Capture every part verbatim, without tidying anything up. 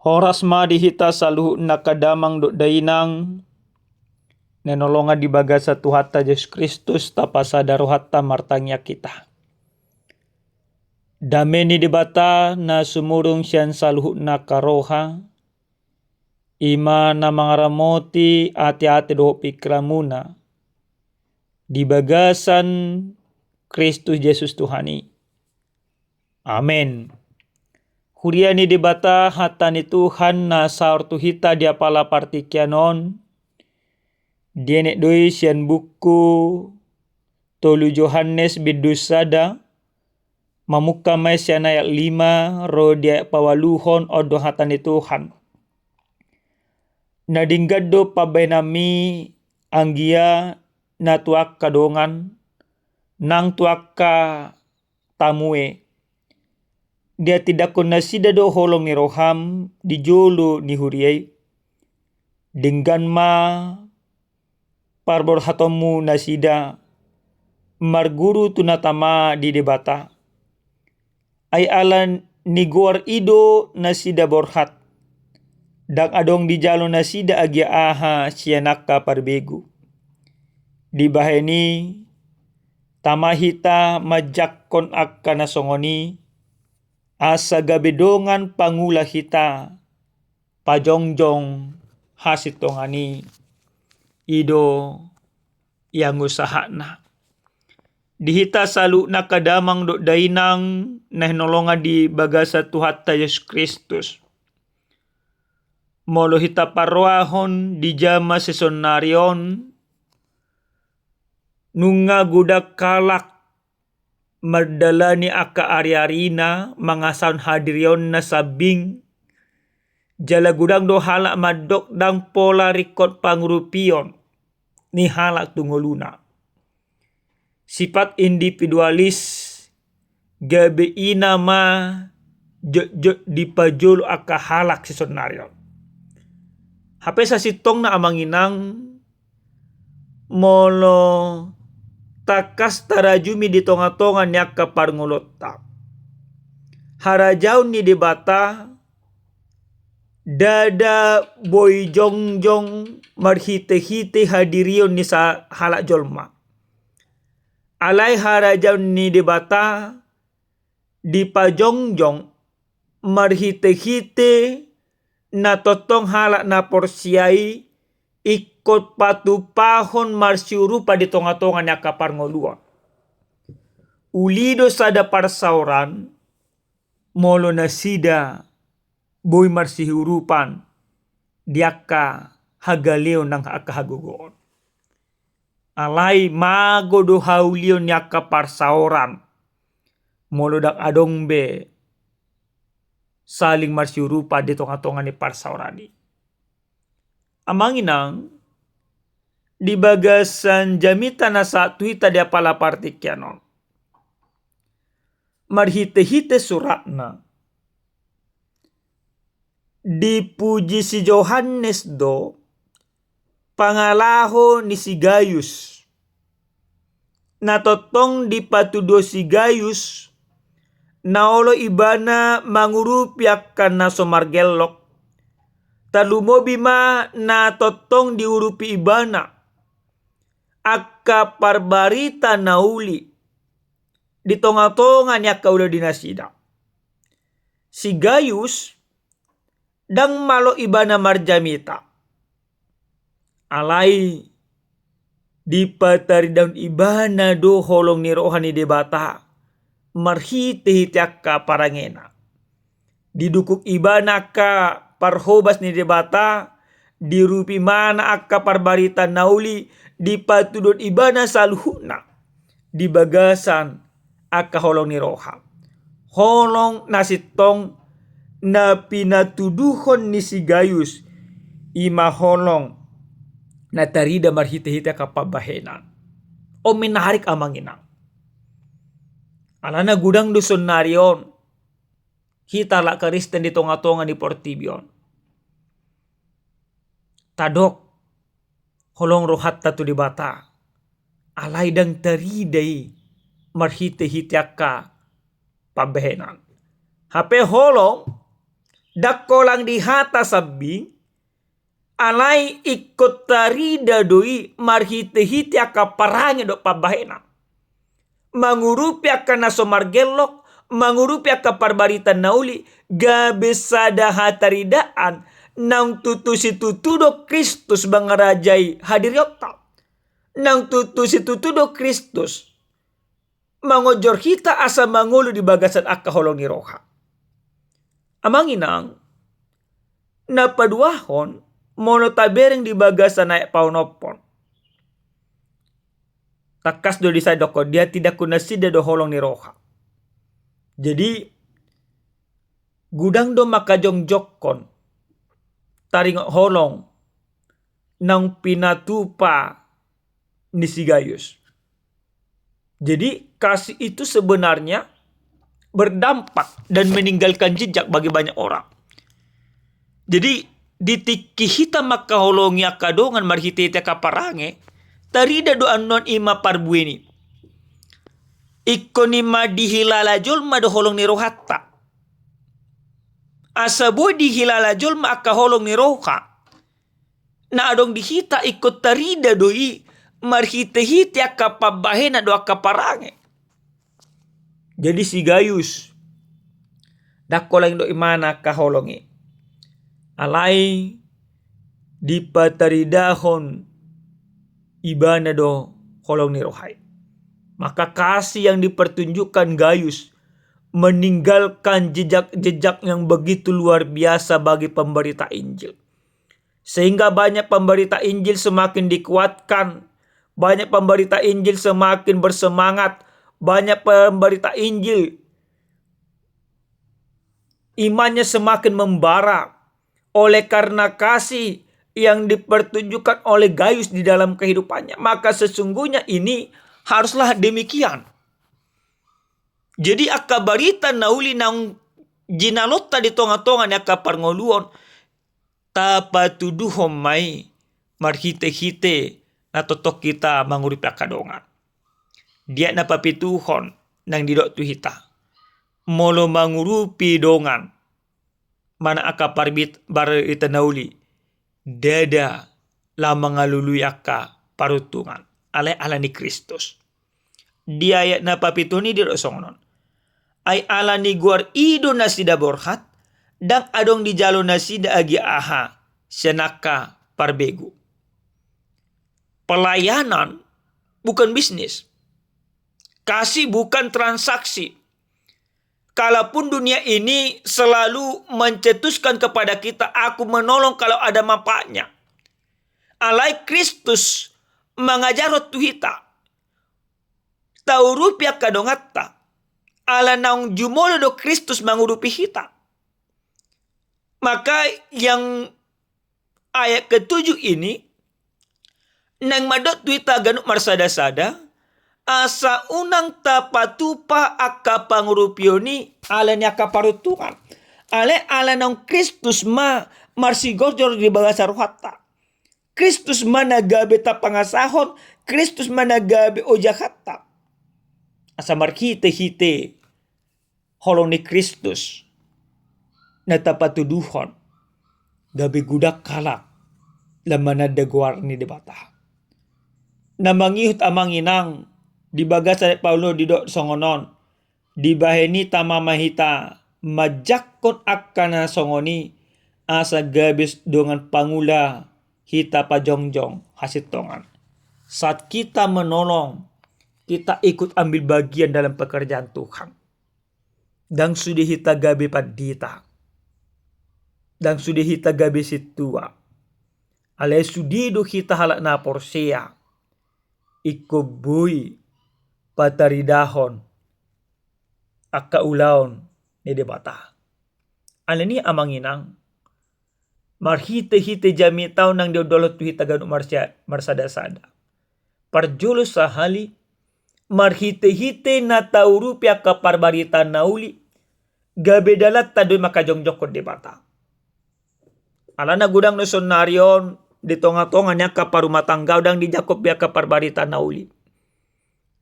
Horas ma di hita saluhutna angka damang dohot dainang, na hinaholongan di bagasan Tuhanta Jesus Kristus, tapasada rohanta martangiang hita. Dame ni Debata na sumurung sian saluhutna angka roha, i ma na mangaramoti ateate dohot pingkiranmuna di bagasan Kristus Jesus Tuhan i. Amen. Huria ni Debata, hata ni Tuhan na saor tu hita di apala partingkian on, dienet do i sian buku tolu Johannes bindu sada, mamungka ma i sian ayat lima ro di ayat paualuhon. On do hata ni Tuhan. Na denggan do pambahenanmi, anggia na tu angka dongan, nang tu angka tamue. Dihatindanghon nasida do holong ni roham di jolo ni huria i. Denggan ma parborhatonmu nasida marguru tu na tama di Debata. Ai ala ni goar i do nasida borhat, ndang adong dijalo nasida agia aha sian angka parbegu. Dibahen i, tama hita manjangkon angka na songon i, asa gabe dongan pangula hita pajongjong hasintongan i. I do ianggo sahatna. Di hita saluhutna angka damang dohot dainang na hinaholongan di bagasan Tuhanta Jesus Kristus, molo hita parrohahon di jama sisonari on, nunga godang halak mardalani angka ariarina mangasahon hadirionna sambing, jala godang do halak mandok ndang pola ringkot pangurupion ni halak tu ngoluna. Sifat individualis gabe i na ma jotjot dipajolo angka halak sisonari on. Hape sasintongna, amang inang, molo tangkas tarajumi di tongatonga ni angka parngoluonta, harajaon ni Debata ndada boi jongjong marhitehite hadirion ni sahalak jolma. Alai harajaon ni Debata dipajongjong marhitehite na tongtong halak na porsea i ingkon patupahon marsiurupan di tongatonga ni angka parngoluon. Uli do sada parsaoran molo nasida boi marsiurupan di angka hagaleon nang angka hagogoon. Alai mago do haulion ni angka parsaoran molo ndang adong be saling marsiurupan di tongatonga ni parsaoran i. Amang inang, di bagasan jamita na sahat tu hita di apala partingkian on, marhitehite suratna, dipuji si Johannes do pangalaho ni si Gayus. Na tongtong dipatuduhon si Gayus, na olo ibana mangurupi angka na so margellok. Tarlumobi ma na tongtong diurupi ibana angka parbarita na uli di tongatonga ni angka ulaon di nasida. Si Gayus ndang malo ibana marjamita. Alai dipataridahon ibana do holong ni roha ni Debata marhitehite angka parangena. Didukung ibana angka parhobas ni Debata, diurupi ibana angka parbarita na uli, dipatuduhon ibana saluhutna di bagasan angka holong ni roha. Holong na sintong na pinatuduhon ni si Gayus, i ma holong na tarida marhitehite angka pambahenan. On menarik, amang inang. Alana godang do sonnari on hita halak Kristen di tongatonga ni portibi on. Tadok holong rohanta tu Debata, alai ndang tarida i marhitehite angka pambahenan. Hape holong Ndang holan di hata sambing, alai ingkon tarida do i marhite-hite angka parange dohot pambahenan. Mangurupi angka na so margellok, mangurupi angka parbarita na uli, gabe sada hataridaan, naung tutu situtu do Kristus mangarajai hadirionta. Naung tutu situtu do Kristus mangonjor hita asa mangolu di bagasan angka holong ni roha. Amang inang, na paduahon, molo tabereng di bagasan ayat paonomhon. Tangkas do disi didokkon, dihatindangkon nasida do holong ni roha. Jadi, godang do mangkajongjongkon taringot holong naung pinatupa ni si Gayus. Jadi, kasih itu sebenarnya berdampak dan meninggalkan jejak bagi banyak orang. Jadi, di tingki hita mangkaholongi angka dongan marhite-hite angka parange, tarida do annon i ma parbuena i. Ingkon i ma dihilala jolma do holong ni rohanta. Asa boi dihilala jolma angka holong ni roha na adong di hita, ingkon tarida do i marhite-hite angka pambahenan dohot angka parange. Jadi si Gayus, ndang holan do imana angka holong i. Alai dipataridahon ibana do holong ni roha i. Maka kasih yang dipertunjukkan Gayus meninggalkan jejak-jejak yang begitu luar biasa bagi pemberita Injil. Sehingga banyak pemberita Injil semakin dikuatkan, banyak pemberita Injil semakin bersemangat, banyak pemberita Injil imannya semakin membara oleh karena kasih yang dipertunjukkan oleh Gayus di dalam kehidupannya. Maka sesungguhnya ini haruslah demikian. Jadi angka barita na uli naung jinalonta di tonga-tonga ni angka parngoluon, tapatuduhon ma i marhite-hite na tongtong hita mangurupi angka dongan. Di ayat na papituhon naeng didok tu hita, molo mangurupi dongan, manang angka parbit-, barita na uli, ndada laho mangalului angka paruntungan, alai ala ni Kristus. Di ayat na papituhon i didok songon on. Ai ala ni goar i do nasida borhat, ndang adong dijalo nasida agia aha sian angka parbegu. Pelayanan bukan bisnis. Kasih bukan transaksi. Kalaupun dunia ini selalu mencetuskan kepada kita, aku menolong kalau ada manfaatnya. Alai Kristus mangajarhon tu hita, taurupi angka donganta. Ala naung jumolo do Kristus mangurupi hita. Maka yang ayat ketujuh ini naeng mandok tu hita ganup marsada-sada, asa unang tapatupa angka pangurupion i ala ni angka paruntungan. Alai ala naung Kristus ma marsigorjor di bagasan rohanta. Kristus ma na gabe tapangasahon, Kristus ma na gabe ojahanta. Asa marhite-hite holong ni Kristus na tapatuduhon, gabe godang halak na mananda goar ni Debata. Na mangihut amang inang, di bagasan ayat paulu didok songon on, dibahen i tama ma hita manjangkon angka na songon i, asa gabe dongan pangula hita pajongjong hasintongan. Saat kita menolong, kita ikut ambil bagian dalam pekerjaan Tuhan. Ndang sude hita gabe pandita. Ndang sude hita gabe sintua. Alai sude do hita halak na porsea. Ingkon boi pataridahon angka ulaon ni Debata. Alani amang inang, marhite-hite jamita on naeng diondolhon tu hita ganup marsia-, marsada-sada. Parjolo sahali, marhite-hite na taurupi angka parbarita na uli, gabe dalanta do i mangkajongjongkon Debata. Alana godang do saonari on di tonga-tonga ni angka parumatanggaon ndang dijangkon be angka parbarita na uli.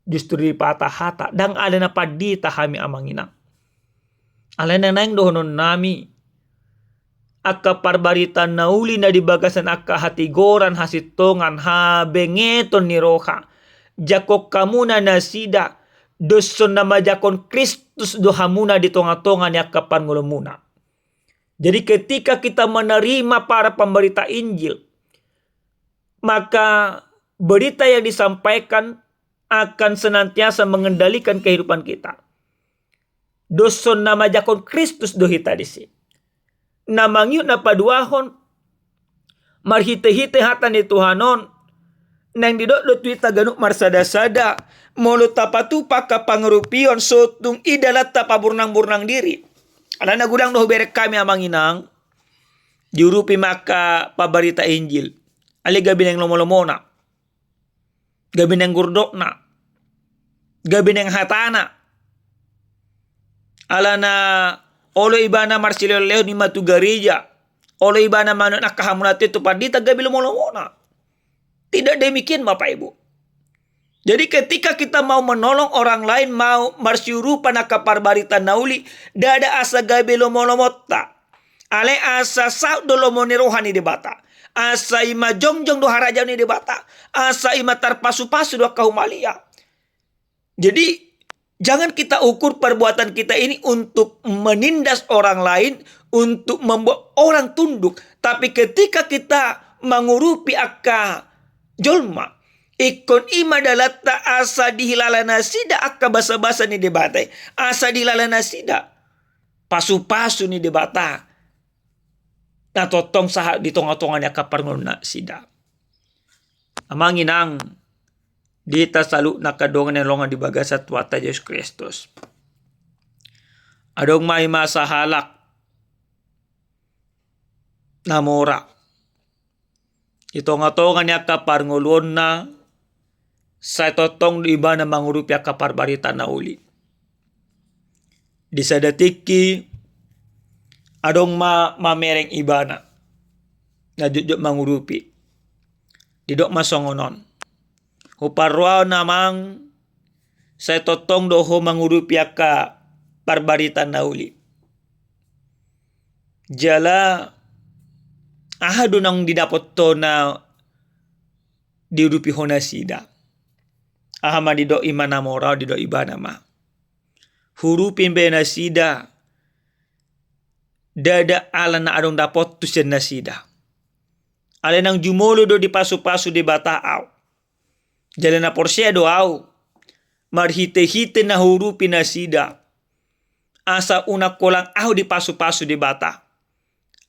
Justru dipatahata, ndang alana pandita hami amang inang. Alana naeng dohononnami, angka parbarita na uli na di bagasan angka hatigoran, hasintongan, habengeton ni roha. Jangkon hamuna nasida, dos songon na manjangkon Kristus do hamuna di tonga-tonga ni angka parngoluonmuna. Jadi ketika kita menerima para pemberita Injil, maka berita yang disampaikan akan senantiasa mengendalikan kehidupan kita. Dos songon na manjangkon Kristus do hita disi. Na mangihut na paduahon, marhite-hite hata ni Tuhan on, naeng didok do tu hita ganup marsada-sada, molo tapatupa angka pangurupion, so tung i dalanta paburnang-burnang diri. Alana godang do hubereng hami amang inang, diurupi ma angka pambarita Injil, alai gabe naeng lomo-lomona, gabe naeng gordokna, gabe naeng hatana. Alana olo ibana marsilehon-lehon i ma tu gareja, olo ibana manonang angka hamuliateon tu pandita, gabe lomo-lomona. Tidak demikian, Bapak Ibu. Jadi ketika kita mau menolong orang lain, mau marsiurupan angka parbarita na uli, ndada asa gabe lomo-lomonta. Alai asa saut do lomo ni roha ni Debata. Asa i ma jongjong do harajaon ni Debata. Asa i ma tarpasu-pasu do angka humaliang. Jadi, jangan kita ukur perbuatan kita ini untuk menindas orang lain, untuk membuat orang tunduk. Tapi ketika kita mangurupi angka jolma, ingkon i ma dalanta asa dihilala nasida angka basa-basa ni Debata i, asa dihilala nasida pasu-pasu ni Debata na tongtong sahat di tonga-tonga ni angka parngoluonnasida. Amang inang, di hita saluhutna angka dongan na hinaholongan di bagasan Tuhanta Jesus Kristus, adong ma i ma sahalak na mora di tonga-tonga ni angka parngoluonna, sai tongtong do ibana mangurupi angka parbarita na uli. Di sada tingki adong ma mamereng ibana na jotjot mangurupi. Didok ma songon on: Huparrohahon amang, sai tongtong do ho mangurupi angka parbarita na uli. Jala aha do naung didapot ho na diurupi ho nasida? Aha ma didok i ma na mora on? Didok ibana ma: Huurupi be nasida ndada ala na adong dapothu sian nasida. Alai naung jumolo do dipasu-pasu Debata ahu. Jala na porsea do ahu, marhite-hite na huurupi nasida, asa unang holan ahu dipasu-pasu Debata,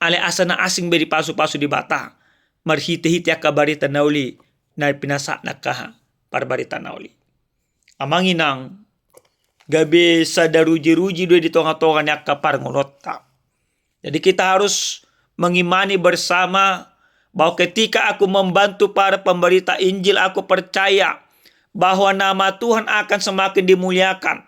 alai asa na asing be dipasu-pasu Debata marhite-hite angka barita na uli na pinasahatna, angka parbarita na uli. Amang inang, gabe sada ruji-ruji do i di tonga-tonga ni angka parngoluonta. Jadi kita harus mengimani bersama bahwa ketika aku membantu para pemberita Injil, aku percaya bahwa nama Tuhan akan semakin dimuliakan.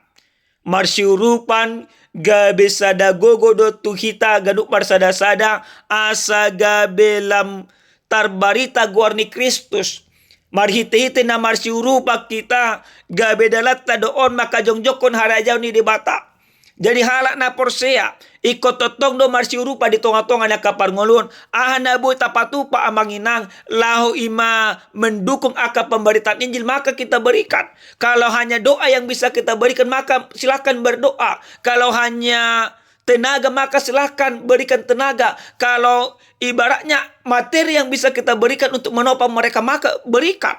Marsiurupan gabe sada gogo do tu hita ganup marsada-sada, asa gabe lam tarbarita goar ni Kristus. Marhite-hite na marsiurupan hita, gabe dalanta do on manghajongjonghon harajaon ni Debata. Jadi halak na porsea ingkon tongtong do marsiurupan di tonga-tonga ni angka parngoluon. Aha na boi tapatupa amang inang, laho i ma mendukung angka pemberitaan Injil, maka kita berikan. Kalau hanya doa yang bisa kita berikan, maka silakan berdoa. Kalau hanya tenaga, maka silakan berikan tenaga. Kalau ibaratnya materi yang bisa kita berikan untuk menopang mereka, maka berikan.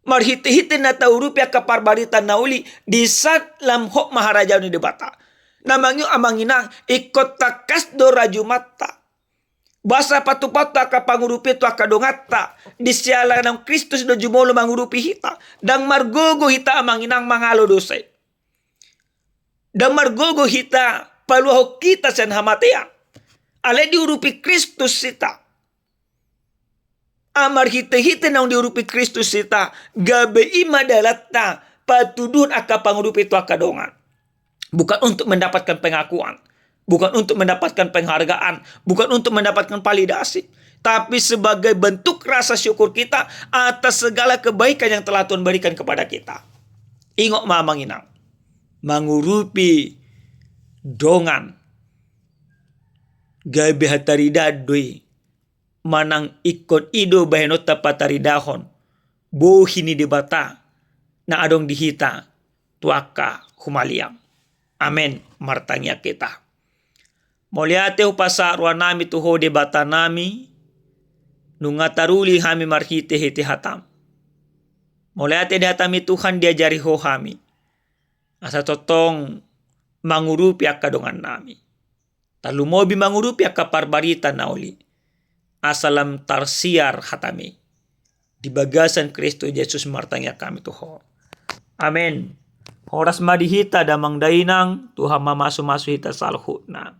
Marhite-hite na taurupi angka parbarita na uli di saat lam hot ma harajaon ni Debata. Na mangihut amang inang, ingkon tangkas do rajumanta. Boasa patupaonta angka pangurupion tu angka donganta, di siala naung Kristus do jumolo mangurupi hita. Ndang margogo hita amang inang mangalo dosa i. Ndang margogo hita paluahon hita sian hamatean. Alai diurupi Kristus hita. Ai marhite-hite naung diurupi Kristus hita, gabe i ma dalanta patuduhon angka pangurupion tu angka dongan. Bukan untuk mendapatkan pengakuan, bukan untuk mendapatkan penghargaan, bukan untuk mendapatkan validasi, tapi sebagai bentuk rasa syukur kita atas segala kebaikan yang telah Tuhan berikan kepada kita. Ingot ma amang inang, mangurupi dongan gabe hataridaan do i, manang ingkon i do bahenonta pataridahon bohi ni Debata na adong di hita tu angka humaliang. Amen. Martangiang hita. Mauliate hupasahat rohanami tu Ho Debatanami, nunga taruli hami marhitehite hataM. Mauliate di hataMi Tuhan, diajari Ho hami asa tongtong mangurupi angka dongannami, tarlumobi mangurupi angka parbarita na uli, asa lam tarsiar hataMi. Di bagasan Kristus Jesus martangiang hami tu Ho. Amen. Horas ma di hita damang dainang, Tuhan mamasumasu hita saluhutna.